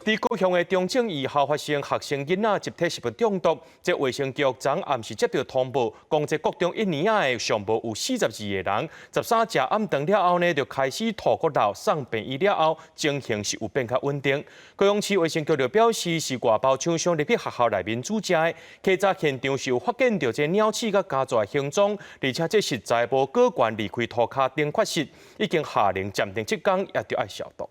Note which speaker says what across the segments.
Speaker 1: 佇高雄的中正義校發生學生囡仔集體食物中毒，這衛生局昨暗時接到通報，講這國中一年仔的上無有42個人，13食暗頓了後呢，就開始吐骨流，送病院了後，情形是有變較穩定。高雄市衛生局就表示，是外包廠商入去學校內面煮食的，稽查現場是有發現著這鳥鼠佮家蛇行蹤，而且這食材無過關離開塗跤頂缺失，已經下令暫停七工，也著愛消毒。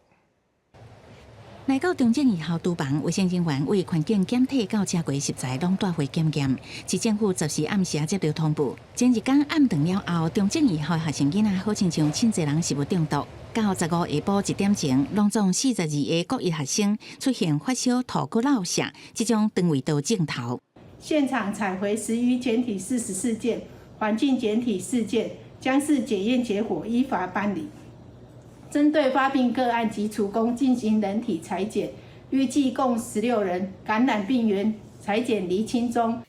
Speaker 2: 來到中正義校廚房，衛生人員為環境檢體到食過食材攏帶回檢驗。市政府14暗時接到通報，前一工暗頓了後，中正義校學生囡仔好親像凊濟人食物中毒。到15下晡1點鐘，攏總42个國一學生出現發燒、吐骨落瀉這種腸胃道症頭。
Speaker 3: 現場採回食餘檢體44件，環境檢體4件，將視檢驗結果依法辦理。針對發病個案及廚工進行人體採檢，預計共16人感染病原採檢釐清中。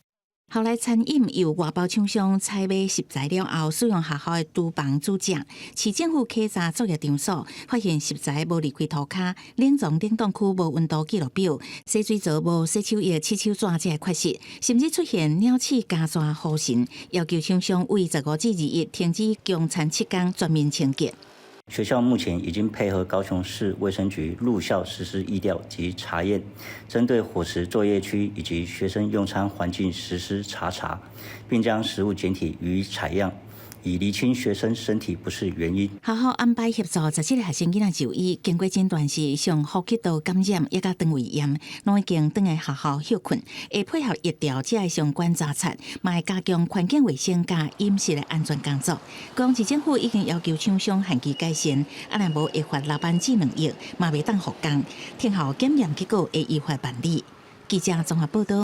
Speaker 2: 後來餐飲由外包廠商採買食材了後，使用學校的廚房煮食。市政府稽查作業場所，發現食材無離開塗跤，冷藏冷凍區無溫度記錄表，洗水槽無洗手液、洗手紙這个缺失，甚至出現鳥鼠、家蛇、糊蟳，要求廠商為15至21停止供餐七工，全面清潔。
Speaker 4: 學校目前已經配合高雄市衛生局入校實施疫調及查驗，針對伙食作業區以及學生用餐環境實施查查，並將食物檢體予以採樣，以釐清學生身體不適原因。
Speaker 2: 學校安排協助17個學生囡仔就醫，經過診斷是上呼吸道感染，抑佮腸胃炎，攏已經轉來學校歇睏，會配合疫調這个相關查冊，嘛會加強環境衛生佮飲食的安全工作。高雄市政府已經要求廠商限期改善，啊若無會罰老闆資2億，嘛袂當復工。聽候檢驗結果會依法辦理。記者綜合報道。